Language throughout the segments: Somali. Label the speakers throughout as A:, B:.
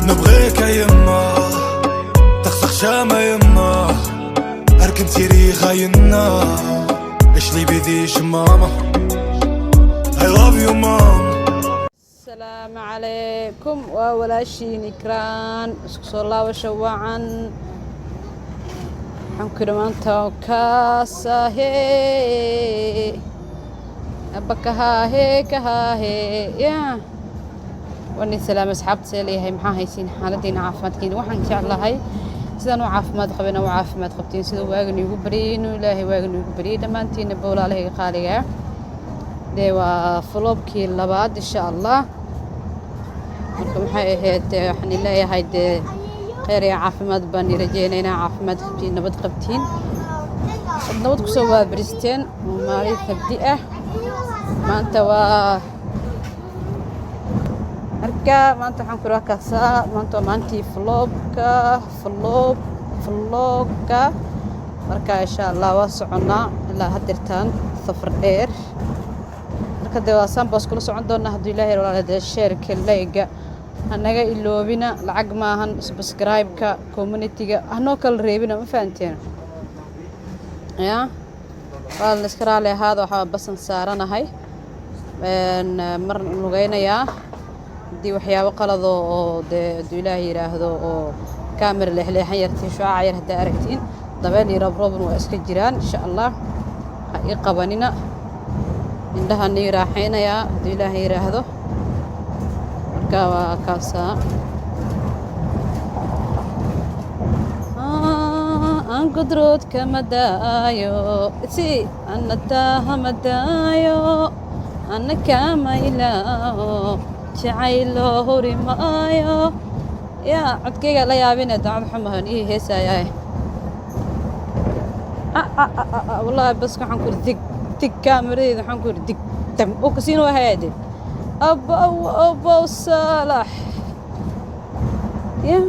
A: نبغيك يا يما تخسخ شامة يما أركنتي ريخا ينا إيش لي بيديش ماما I love you mom.
B: Asalaamu calaykum, waa walaashiin Ikraan. Isku soo laabasho wacan. Waxaan ku yidhi maanta kaasahe abakahaahe kahaahe ya wanin salaam. Asxaabta, see leeyahay? Maxaa haysiin? Xaaladiina, caafimaadkiina? Waxaan jeclahay sidaan u caafimaad qabina u caafimaad qabtiin, sida waagan iigu baryay, inuu Ilaahay waagan iigu baryay dhammaantiina bowlaalahayga qaaliga. Dee waa vlog-kii labaad, insha Allah. Marka maxay ahayd, dee waxaan leeyahay, dee kheyr iyo caafimaad baan i rajeynaynaa, caafimaad qabtiin, nabad qabtiin, ad nabad kusoo waabaristeen. Maalin sabdi ah maanta waa. Marka maanta waxaan ku kaasaa, maanta waa maalintii vlog-ka, vlog-ka. Marka insha Allah waa soconnaa ilaa hadirtaan safar dheer. Marka dee waa saan baas kula socon doonaa hadduu Ilaahay. Walaala, dee share-ka, like-ga hanaga iloobina, lacag maahan. Subscribe-ka, community-ga hanoo kala reebina. Ma fahanteen? Ya waa la iska raali ahaada. Waxaa basan saaranahay, mar lugaynayaa. Haddii waxyaabo qalado oo dee hadduu Ilaahay yidhaahdo oo kaamera leexleexan yartii, shucaaca yar haddaa aragtiin, dabeel iyo roobroobna waa iska jiraan, insha Allah ha ii qabanina. Indhaha nii raaxaynayaa hadduu Ilaahay yidhaahdo. Marka waa kaasaa. Aan gudroodka madaayo si ana taaha madaayo, ana kaama ilaaho jacayloo huri maayo. Yaa codkayga la yaabine, daacad xumahan ii heesayaay. Wallaahi bas waxaan ku iri dig dig, kaamiradeeda waxaan ku iri dig dam oo kasiino hayade abow abow saalax ya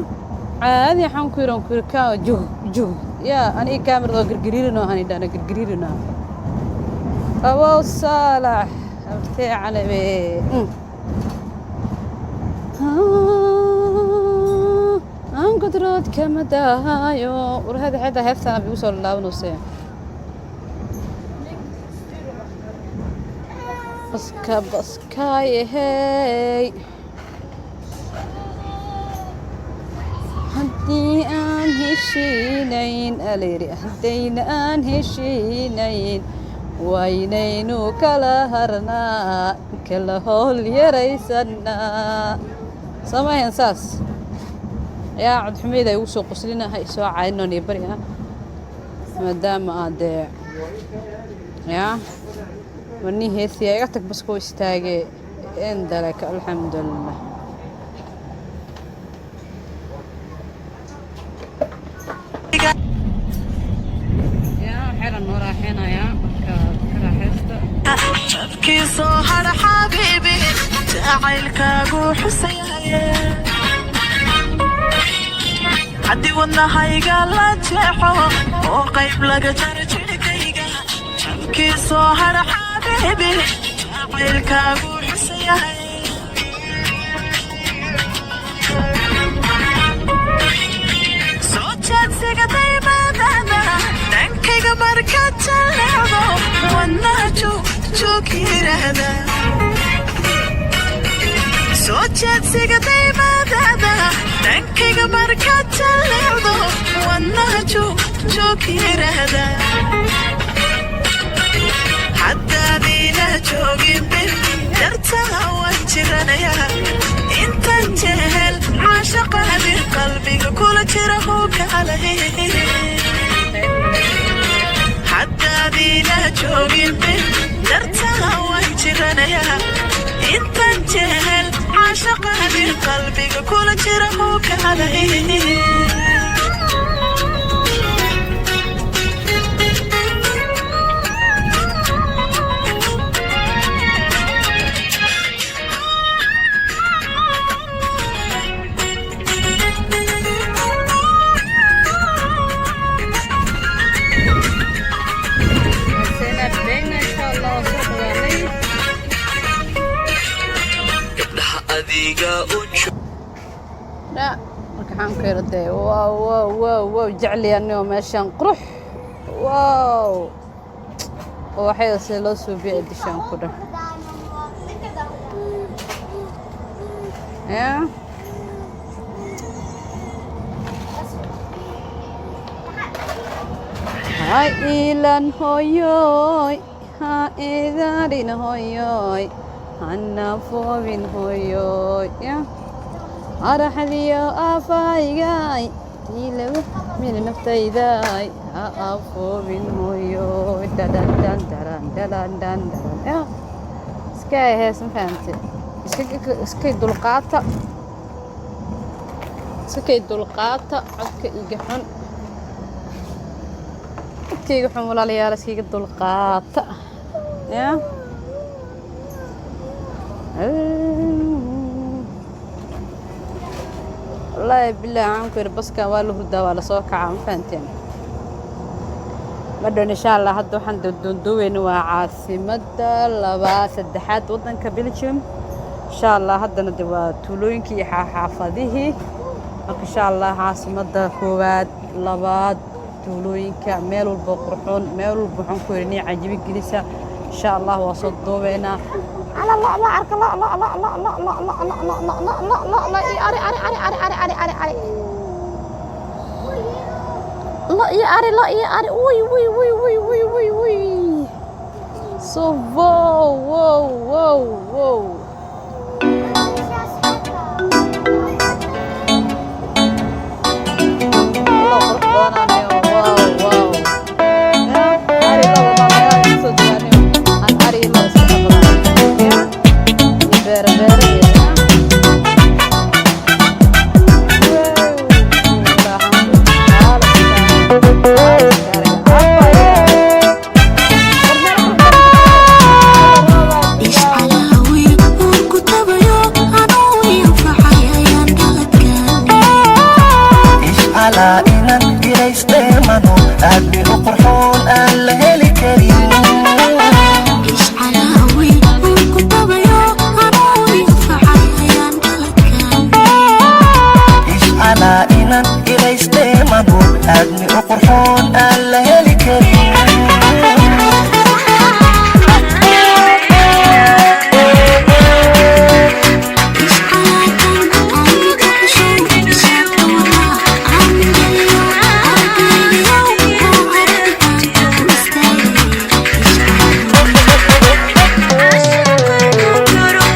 B: caadi. Waxaan ku yiri, aan ku yiri kaa jug jug ya aniga kaamirada waa gargariirino, hani dhana gargariirino. Abow saalax abtee calabe. Aan gudrood kama daayo warhada xeeta heeftaana bigu soo laabanayse. Baska baskaayahey, haddii aan heshiinayn alayiri, haddayna aan heshiinayn waynaynu kala harnaa, kala howl yaraysanaa. Samahayn saas yaa codxumayda igu soo qoslina, ha isoo caayinoon iyo bari ah, maadaama aad dee yaa warnii heesiya iga tag. Baskoo istaage endaleka. Alxamdulilah. Yaa waxayna noo raaxeynayaa. Marka ka raaxaysta.
C: Jabkii soo hadha xabiibi, jacaylkaagu xusayaye, haddii wadnahayga la jeexo oo qayb laga jaro jidhkayga, jabkii soo hadha xabiibi, jacaylkaagu xusayahay. Soo jeedsiga daymadada dhankayga markaad jaleecdo, wadnaha joog joog yiraahda. Soo jeedsiga daymadada dhankayga markaad jaleecdo, wadnaha joog joog yiraahda. Haddaadiina joogin bil dartaa waan jiranayaa, intan jehel caashaqaadi qalbiga kula jira hukaalay. Haddaadiina joogin bil dartaa waan jiranayaa, intan jehel caashaqaadi qalbiga kula jira hukaalay.
B: Seenabeyna, insha Allah waa soo dhawaanay.
D: Gabdhaha adiga u
B: Marka waxaan ku yidhi dee, wow, wow, wow, wow, jecliya anigoo meeshan qurux, wow, ubaxyada sida loo suubiyo ee dishaan ku dheh ya. Ha iilan hooyoy, ha idaarin hooyoy, hana foobin hooyoy, ya araxdiyo aafaygay, tii lagu mili naftayday, ha afoobin hooyoy, dadan dan daran dadan dan daran ya. Iska hees, ma fahamtay? Iska dulqaata, iskakay dulqaata. Codka iga xun, codkayga xun, walaalayaal, iskaga dulqaata ya. Wallaahi bilahi, waxaan ku yidhi baskan waa la hurdaa, waa lasoo kacaa, ma fahanteen? Madhown insha Allah. Hadda waxaan doondooweyna waa caasimadda labaad, saddexaad waddanka Belgium insha Allah. Haddana de waa tuulooyinkii iyo xaafadihii. Marka insha Allah caasimadda koowaad, labaad, tuulooyinka, meel walba qurxoon, meel walba waxaan ku yidhi nii cajibi gelisa insha Allah waa soo duubeynaa. Ala lo lo arka, lo lo lo lo lo lo lo lo lo lo lo lo lo lo iyo ari, ari, ari, ari, ari, ari, ari, ari, lo iyo ari, lo iyo ari. Uy, uy, uy, uy, uy, uy, uy. So wow, wow, wow, wow. Lo qurux badanaaniyo, wow, wow. Ya ari lo baa magaalada kusoo degaaniyo, aan ari lo iska dhaqdaa ya, iyo beero, beero iyo ya.
D: Ishcalaa inan iraysteemano aadmi u qurxoon aan la heli karin. Ishcalaa inan iraysteemano aadmi u qurxoon aan la heli karin.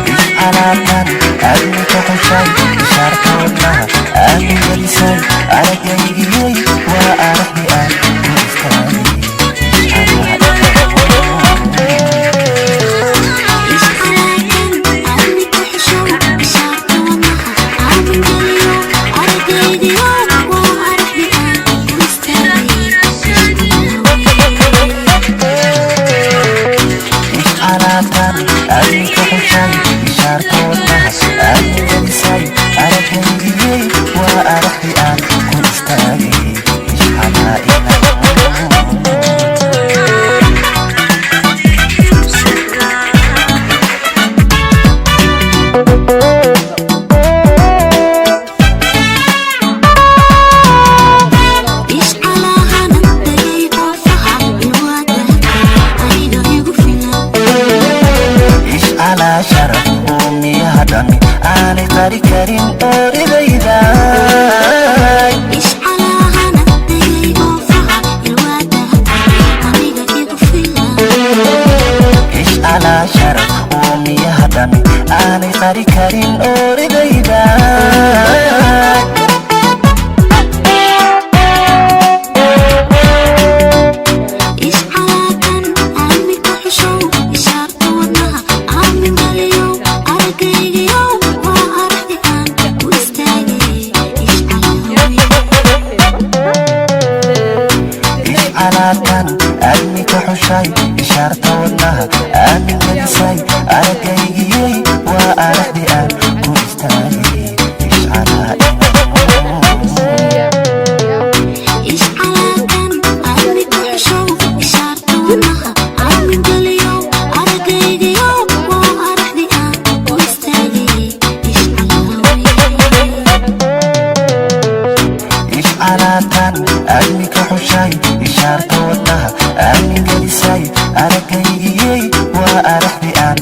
D: Ishcalaatan aadmi ka xushay, ishaarta wadnaha aamin gelisay, aragaygiyey waa araxdi aan ku istaagay. Ishcalaatan aadmi ka xushay, ishaarta wadnaha aamin gelisay, aragaygiyey waa araxdi aan ku istaagay. Ishcalaa inan. Ishcalaa sharaf uumiyaha dhami aanay qari karin ooridayday. Ishcalaa sharaf uumiyaha dhami aanay qari karin ooridayday. Ishcalaatan aadmi ka xushay, ishaarta wadnaha aamin gelisay, aragaygiyey waa araxdi aan ku istaagay. Ishcalaa inan. Intaan aadmi ka xushay, ishaarta wadnaha aamin gelisay, aragaygiyey waa araxdi aan